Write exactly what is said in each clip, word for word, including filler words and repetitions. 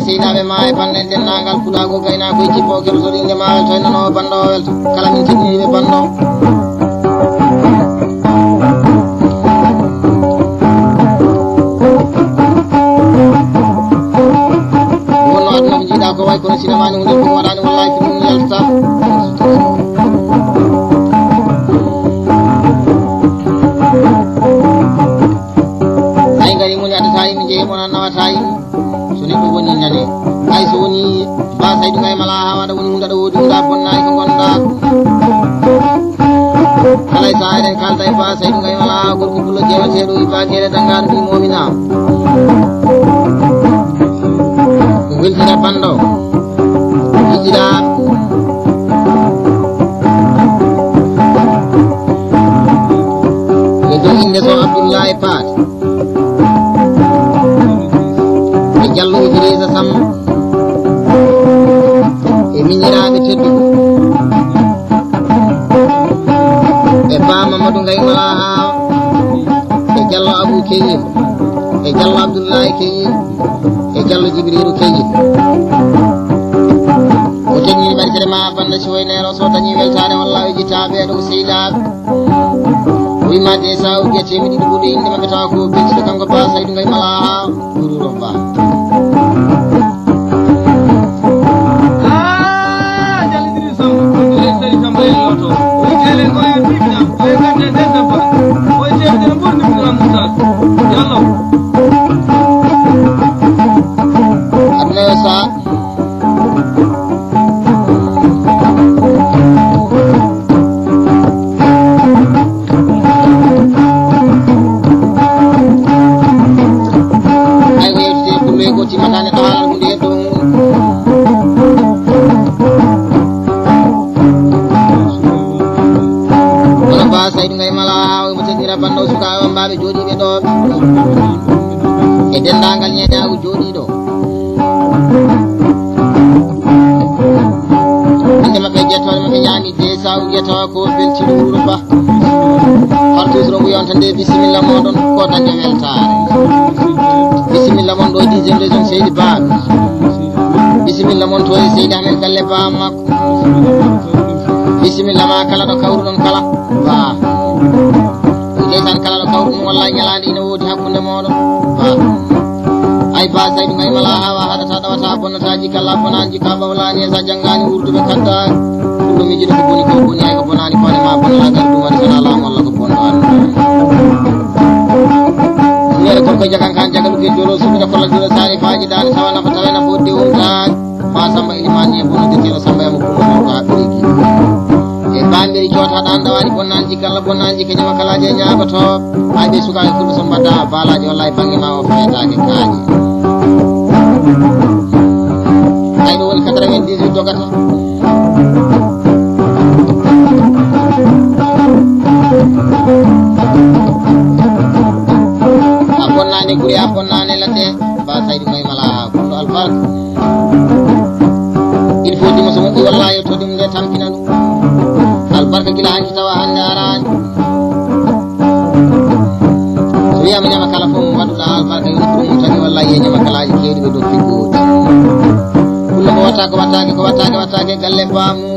Seynaaɓe ma e bannde denndaangal pulaagu gaynaaku e jippo keɓoto inde ma welto e nano banndo welto. Kala min keɗiniiɓe banndo. Wonno aduna ko jiiɗa ko way kono sinamaani hunde ko waɗaani wallahi ko ɗum yalta. Ay ngari moni addata yimɓe jeyi mon an nawata yimɓe. So neɗɗo woni nane. Ay so woni ba saydu ngay mala ha waɗa woni hunde ɗo woodi hunde bonna ay ko gonda. Kala sa eɗen kalda e ba saydu ngay mala ha gorko pullo jewateɗo e ba gere dangaɗo ɗi momina. Ko weltina banndo. Yiɗira. E dow inde so Abdullahi Paat. E Jallo Idrisa Samb. E miñiraaɓe tedduɓe. E Ba Mamadou Ngay Malaha. E Jallo Abou Keyil. E Jallo Abdoulaye Keyil. E Jallo Jibrilu Keyil. O tegnii ɓertere ma bannda si woy neero so dañii weltaare walla o jittaa ɓee ɗo seydaaɓe. O wiima de sa o wiya teemedde ɗiɗi ɓuuɗe innde maɓɓe tawa ko beltiɗo kanko Ba Saydu Ngay Malaha. Ɗuuɗuɗo Ba. Ah, Jallo Idrisa Samb, ko Idrisa Samb e loto. O tele ko e bibina, o e gande de samba. O e tele de burni bibina Musa. Jallo. Aduna yo sa. Ay ko yewtete pullo e ko timmata neɗɗo haalal hunde heddo. Kono Ba Saydu Ngay Malaha o mo teddira banndo sukaaɓe wambaaɓe jooɗiiɓe ɗo. E denndaangal ñeeñaagu jooɗiiɗo. Inde maɓɓe, jettore maɓɓe ñaami de sawu jeto ko beltiɗo wuro Ba. Partout so ɗo yonta nde bisimilla moɗon ko dañde weltaare. Bisimilla mon ɗo dixième région Seydi Ba. Bisimilla mon to e Seydi Ahmed Galle Ba makko. Bisimilla ma kala ɗo kawruɗon kala. Ba. Ndeysaan kala ɗo kawruɗon wallahi ñalaande ina woodi hakkunde moɗon. Ba. Ay Ba Saydu Ngay Malaha wa haɗata ɗawata bonnata jikalla bonaji ka ɓawlani e sa janngaani wurduɓe kadda. Ɗum ɗo miijiɗo ko boni ko boni ay ko bonaani koone ma bonnata gar ɗum waɗi sona laamu Allah ko bonno an. Nere gorko jagan kan jagaluke jolo suɓiɗo kolla jolo sari faji dani tawa nafa tawa nafa wodde wonta. Ba Samba Elimani e bono de tero Samba yamo ko ko haɓɓiriki. E bambiri jota ɗan dawani bonnanji kala bonnanji ke ñama kala je ñagoto. Ay ɓe sukaaɓe fulɓe so mbaɗa baalaaji walla e bannge ma o fayetaake kaaƴe. Ay ɗo woni quatre-vingt-dix-huit dogata. A bonnaani guri, a bonnaani ladde, Ba Saydu May Mala, kullo albarka. Il faut dimo so moƴƴi walla yewto ɗum nde tampina ɗum. Albarka gila hanki tawa hannde araani. So wiyama ñama kala fof mo waɗuɗa albarka yoni ko ɗum tagi walla yiye ñama kalaji kewɗi ɓe dow figgoji. Kullo ko watta ko wattake ko wattake wattake galle baamu.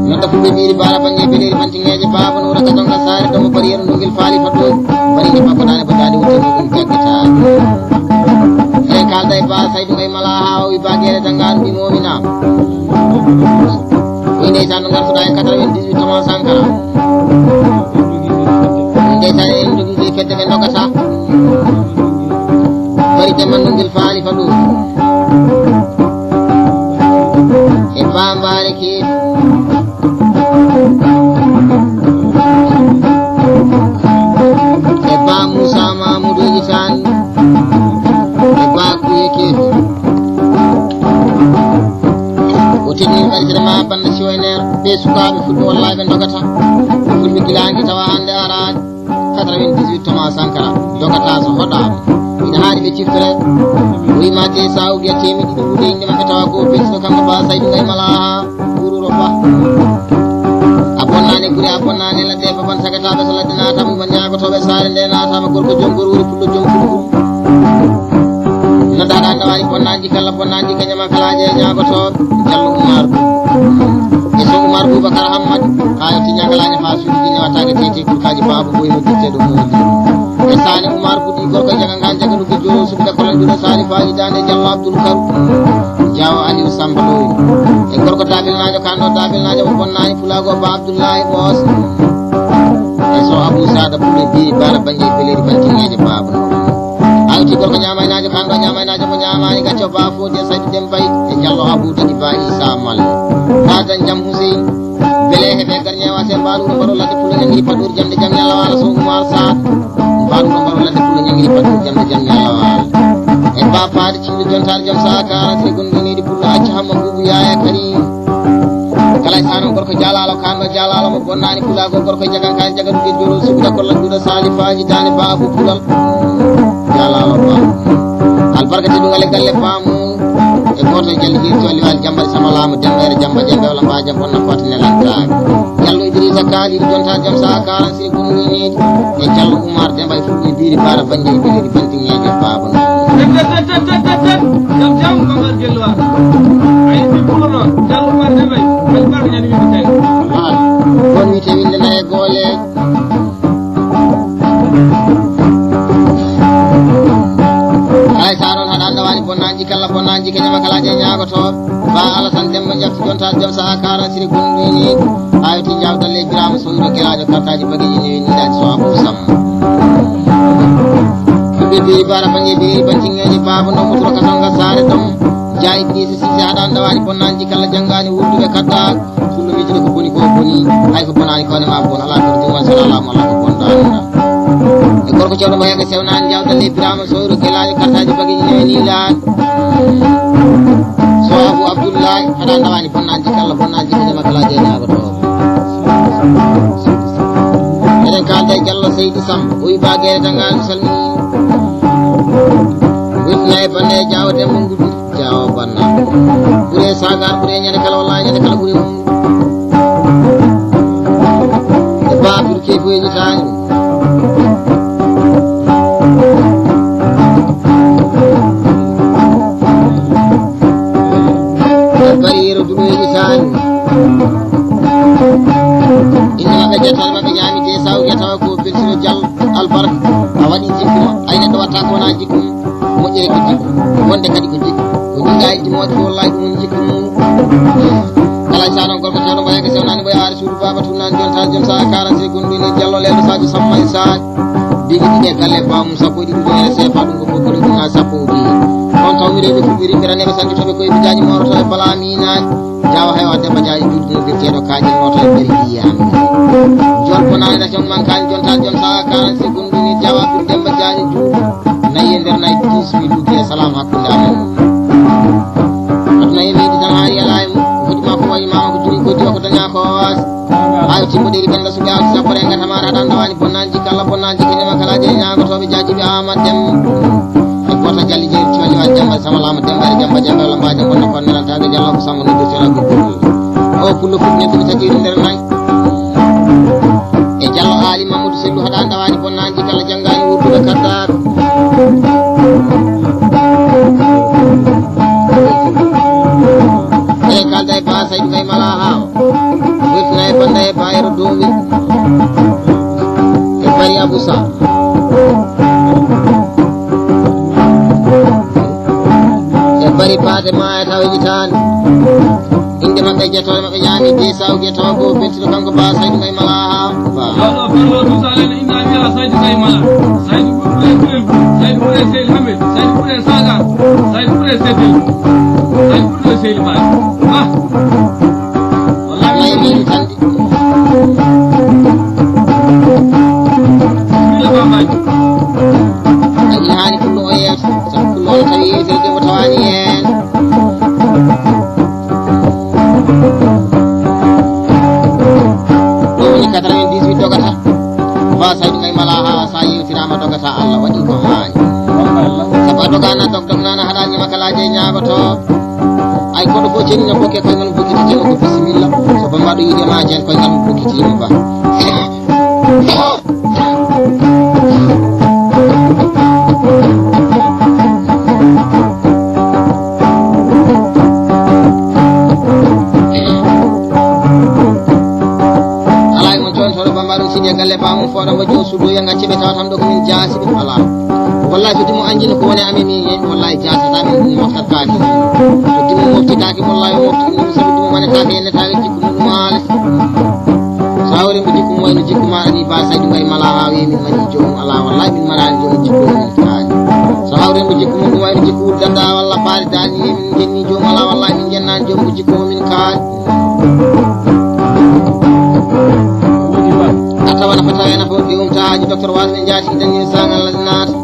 Nodda fulɓe mbiri bara bangge beleri mantingeje baba no wurata donga sare domo bariyero ndogel faali fatoji. Barinde makko nane bajade wutani ɗum jaggata. Eɗen kalda e ba Saydu Ngay Mala ha o wi bagere dangaɗo ɗi momina. Wi ndeysaan no ngartuɗa e quatre-vingt-dix-huit Thomas Sankara. Ndeysaan en jogii fedde ɓe ndogata. Bari jamma no ngel faali fa ɗum. E bambaare keefi. E ba Moussa Mamoudou Yitane. E ba Kouye keefi. O teddini ɓertere ma banda siwayner ɓe sukaaɓe fulɓe wallahi ɓe ndogata. Fulɓe gilaange tawa hannde araani. Quatre-vingt-dix-huit Thomas Sankara dogata so hoɗaama. Ina haani ɓe ciftore. O wima te sa o wiya temeɗɗe ɗiɗi ɓuuɗe innde maɓɓe tawa ko pelsiɗo kanko ba Saydu Ngay Mala ha Guru Roba. A bonnaani gure a bonnaani ladde baban sagataɓe so ladde naatama uman ñaagotoɓe saare nde naatama gorko joom goro woni fullo joom fullo. Nodda haɗa annda waali bonnaaji kala bonnaaji ka ñama kalaaje e ñaagotooɓe. Jallo Umar Bou. E so Umar Boubacar Hammadi, haa yotti ñangalaaje faa suudu jinne wattaake tete kurkaaji baabu boy no gitte ɗo moodi. E Saane Umar Budi gorko jaga ngal jaga ɗum ko jooɗo suɓde ko landuɗo Saali Faali Daande Jallo Abdul Karu. Jaawo Aliou Samba Lowi. E gorko daabilnaajo kanɗo daabilnaajo mo bonnaani pulaago ba Abdullahi Boos. E so Abou Sada Pullo Biri Bara Bangel Beleri Bantingeeje Baaba. Awti gorko ñaamaynaajo kanɗo ñaamaynaajo mo ñaamaani gacco ba Fodé Saydou Dembay e Jallo Abou Tadi ba Issa Mal. Ba Dañ Jam Hussein. Bele heɓe gar ñeewa sen mbaɗuɗo mbaɗo ladde pullo ñangiri paɗɗori jamde jam yalla wala so Umar Sa. Mbaɗuɗo mbaɗo ladde pullo ñangiri paɗɗori jamde jam yalla wala. E ba paade cillo jontaade jam sa karan sey gondoniɗi pullo acca hamma bubu yaya kari. Kala e sanon gorko jaalalo kanɗo jaalalo mo bonnaani pulago gorko jagan kan jagan ɓe jolo suɓida ko ladduɗo sali faji dani babu pulal. Jaalalo ba. Albarka te ɗum ale galle baamu. E gooto e jalli hirti walli wali jamba sama laamu demɓere jamba jembe wala mbaja bonna foti ne lantaani. Jallo Idrissa Kali jonta jam sa karan sey gonɗini. E Jallo Umar Demba e fulɓe biri bara banje e biri banti ñeeje baaba no. Jam jam Mamar Gello. Ay mi pulo no Jallo Umar Demba. Bel bar ñani mi tay. Haa. Kon mi te winde na e gole. Ay saron haɗa annda wani bonnanji kala bonnanji ke ñama kala je ñaagoto. Ba Alasan Demba jafti jonta jam sa karan siri gonɗini. Ay ti jawdal le birama so wiro gelajo kartaji bageji ne ni daji so Abou Sam. Ɓe biri bara banje biri bantingeji baaba no mutoro ka sanga sare dom. Jaa Idrissa Cissé haɗa annda wani bonnanji kala jangani wurduɓe katta. Fullo miijude ko boni ko boni, hay ko bonani ko ne ma bon, ala ko ɗum woni sona laamu, ala ko bonɗo annda. E gorko cewɗo mo heɓe sewnani jawɗe le birama sowro gelajo kartaji bagi ine ni lan. So Abou Abdoulaye, haɗa ndawani bonnanji kala bonnanji ko ne ma kala je ñaagoto. Eɗen kalda e Jallo Seydi Sam, o wi ba gere dangal salmini. Witna e bande e jaawo dembo ngudu. Jaawo banna. Ɓure sagar ɓure ñande kala wallahi ñande kala ɓure mum. E babir ke ko yeñi tani. E bari yero duɗo yeñi tani. Ina maɓɓe jetal maɓɓe ñami te sawge tawa ko belsino jal albarka a waɗi jikku ma ay neɗɗo watta ko wona jikku. Moƴƴere ko jikku, wonde kadi ko jikku. Ko ɗum ɗa yiɗi moƴƴo, wallahi ko woni jikku mum. Kala sa non gorko tano mbaye ko sewnani mbaye ari suudu baba tunani jon tan jom sa quarante secondes ni jallo le sa ji samma sa. Bigi ɗiɗe galle bamum sappo e ɗiɗi ujunere sefa ɗum ko bokko ɗum na sappo o bigi. On taw mi reɓe fuɓɓiri mbiɗa neɓe sanki toɓe koye bijaji moroto e bala minaji. Jawa hay o debbo jaaji juuɗe no firteeɗo kaaƴe nooto e nder yiyami. Jol bonani na jom man kaani jonta jom sa quarante secondes ni jawa pour demba jaaji juuɗe. Nayi e nder nayi dix-huit luggi e salam hakkunde amen. Aduna e leydi tan haali ala e mum. Ko hoɗi ma ko wayi mama ko juri ko diwa ko daña ko waasi. Ayo timmoɗeri ganda suɓe awdi sappo renga tamara haɗa ndawani bonnanji kala bonnanji ko ñama kala je ñagotoɓe jajiɓe ama dem. E goto jalli jeeri coli wa jamba sama lama dembare jamba jamba wala mbaja bonna kon nelantaɓe jallo ko sama noddu tela gurgurul. O pullo fuɗ ñebbi tagiri nder nayi. E jallo ali mamadou sellu haɗa ndawani bonnanji kala jangani wurduɓe kaddaɓe. E kalda e ba saydu kay mala hawa. Wirtina e banda e bayro domi. E bari abusa. E bari bade ma e tawa yitani. Inde maɓɓe jettoɗe maɓɓe ñaami de sawge tawa ko beltino kanko ba saydu kay mala ha. Ba. Yo Allah barno dusa len inna wiya saydu kay mala. Saydu ɓurɗo e ɓurel ɓur. Saydu ɓurɗo e seydi hamed. Saydu ɓurɗo e sagar. Saydu ɓurɗo e seydel. Saydu ɓurɗo e seydi mala. Ah. Wallahi min tan. Ay haali kullo o yeeso sabu kullo o tawi yeeso de o tawani heen. Ɗo woni quatre-vingt-dix-huit dogata. Ba saydu kay mala ha sa yewtirama dogata Allah waɗi ko haani. Sabu a dogana dog dog nana haɗa ñama kalaje ñaagoto. Ay koɗo fof ceni no bokke koye mon bokkiti jama ko bisimilla. So bambaɗo yiide ma jeen koye ngal mo bokkiti mo ba. Bamum fooɗa mo joom suudu, yanga ceɓe tawa tan ɗo ko min jaasi ɓe alaa. Wallahi so dimo anjini ko woni amen, min wallahi jaasata min ɗum moftat kaake. So dimo moftitaaki wallahi mofti ɗum sabu dimo wonataake, yennetaake jikku mum maale. So hawri mo jikku mo wayno jikku ma ani ba saydu ngay mala ha wi min mani joom alaa, wallahi min marani joom jikku min kaani. So hawri mo jikku mum wayno jikku danda walla paari dani min jenni joom alaa, wallahi min jennani joom ko jikku min kaani. A tawana fota ena fof ɗi umta haaji docteur Wasa en jaati idan ni sangal naata.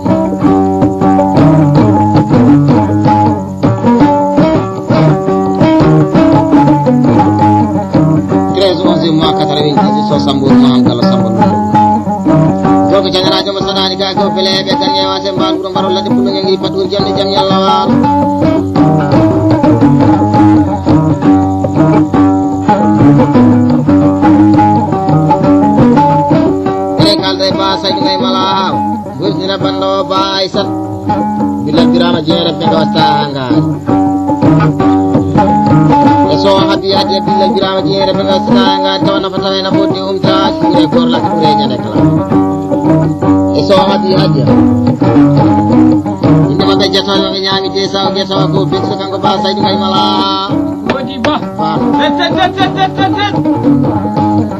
Treize onze mois quatre-vingt-dix-huit so Sambo Mahamadou Alla Sambo. Gorko janaraajo mo sanani ga ko bele ɓe dañe wase mbaal wuro mbaro ladde pullo ngi pat woni jam e jam yalla waalo. Ene kalda e ba saydu ngay mala haw. Wurtina bando ba ay sat. Bilal Birama jeere be do sta hangaari. E so habi hadiya Bilal Birama jeere be do sta hangaari, tawa nafa tawa ena fodde umta kure gorla kure ñande kala. E so habi hadiya. Inde maɓɓe jatano ɓe ñaami de saw ge tawa ko bekso kanko ba saydu ngay mala. Wodi ba. Ba. Tet, tet, tet, tet, tet, tet, tet.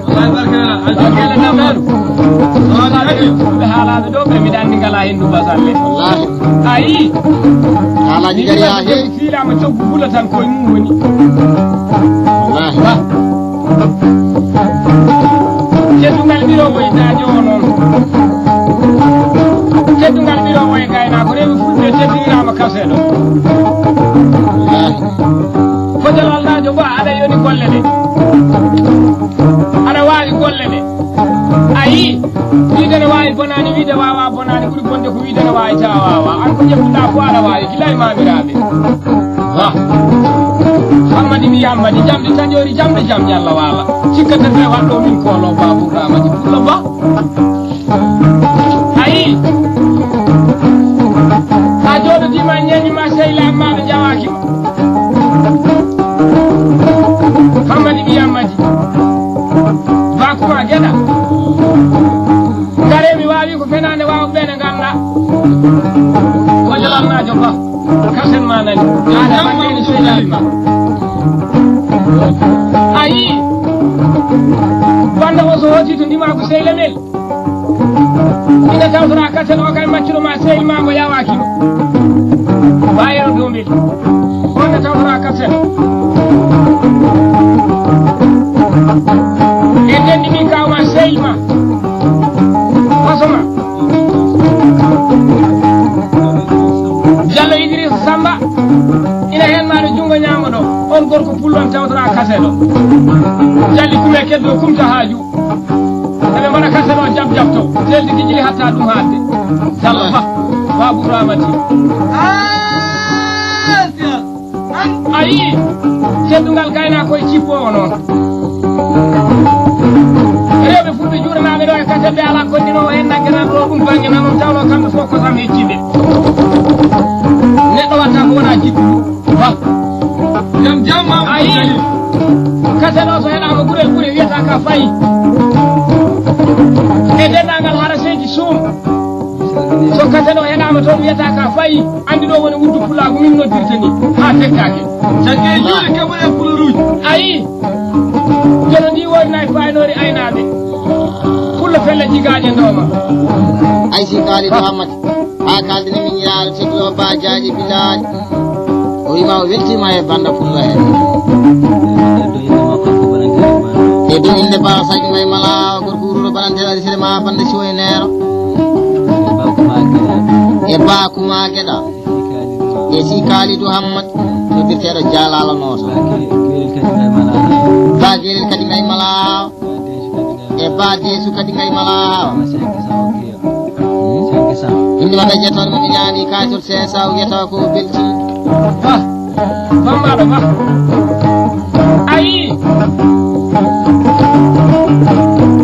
Wallahi barka, alhamdulillah. Barka, alhamdulillah. Wallahi. Ɓe haalaaɓe ɗo ɓe mbiɗa anndi ngalaa henndu basalle. Wallahi. Ayi. Haalaaji gari yaa heewi. Fiilaama coggu bula tan koye mum woni. Wallahi. Ba. Teddungal ɓiro woy daajo o noon. Teddungal ɓiro woy gaynaako rewi fulɓe teddiniraama kaseɗo. Wallahi. Fodde Lallaajo ba aɗa yoni golle ɗe. Aɗa waawi golle ɗe. A yii, wiide ne waawi bonaani, wiide waawaa bonaani, ɓuri bonde ko wiide ne waawi tawa waawaa. An ko ƴettuɗaa ko aɗa waawi, gila e maamiraaɓe. Wah. Hammadi wi Hammadi, jamɗe taƴoori, jamɗe jam ñalla waala. Cikkata ɓe waɗɗo min koolo Babou Ramadi Pullo Ba. Ayi. A jooɗodiima a ñeeñi ma sehil amma ɓe jawaaki. Hammadi ɓiy Ammadi. Bakuma geɗa. Ngare mi waawi ko fenaande waawa ɓe ne ngannda. Ko jalalnaajo ba. Kasen ma nani. Aɗa bakkeni sehil amma. Ayi. Banda o so hooti to ndima ko sehil amen. Ina tawtora katel o kay maccuɗo ma sehil ma mo yawaaki. Bayero dombel. Wonde tawtora katel. E ndendi min kaw ma sehil ma. Wasoma. Jallo Idrissa Samba. Ina heen ma ɗo junngo ñaamo ɗo. On gorko pullo on tawtora katel o. Jalli kume keddo kumta haaju. Eɓe mbaɗa kase ɗo jam jam to. Seldi gijili hatta ɗum haadde. Salla ba. Babu Ramati. Ah, sia. An a yii. Teddungal gayna koye cippo o noon. Rewɓe fulɓe juuranaaɓe ɗo e kase ɓe alaa konndinoowo heen nagge nan ɗo ɗum bannge nan on tawno kamɓe fof kosam hecciɓe. Neɗɗo watta ko wona jikku. Ba. Jam jam ma. A yii. Kase ɗo so heɗaama gurel gure wiyata ka fayi. E denndaangal haraseeji suum. So kase ɗo heɗaama toon wiyata ka fayi. Anndi ɗo woni wuddu pulaagu min noddirta ni. Haa fettaake. Jagge juuɗe keɓoɗe fularuuji. A yii. Jono ndi wori nayi faynoori aynaaɓe. Pullo felle jigaaje ndooma. Ay si kaali Muhammad. Haa kaldini min yaaro tedduɗo ba jaaji bilaali. O wiima o weltiima e bannda pullo heen. E dow innde ba saƴi may mala gorko wuruɗo balanteeɗo aɗa sere ma bannda siwo e neero. E ba kuma geɗa. E si kaalidu Hammad. Noddirteeɗo jaalala nooto. Ba gelel kadi ngay mala. E ba deesu kadi ngay mala. Inde maɓɓe ƴettoon mo ɓe ñaami kaatur seesa o wiyata ko belti. Ba, bambaɗo ba. Ayi.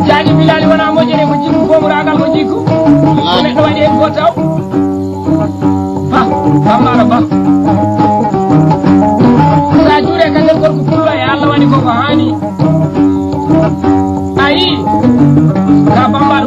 Jaaji bilali wona moƴƴere ko jikku, gomuragal ko jikku. Ko neɗɗo waɗi hen ko taw. Ba, bambaɗo ba. Sa juure ka nder gorko pullo e Allah waɗi koko haani. Ayi. Ka bambaɗo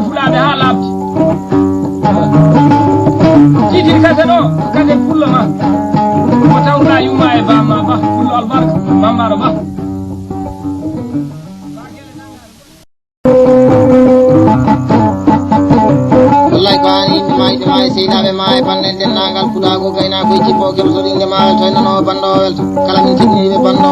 E ma e pannen denndaangal pulaagu gaynaaku e jippoo keɓoto ɗinde ma welto e nanoo banndo welto kala min keɓniiɓe banndo.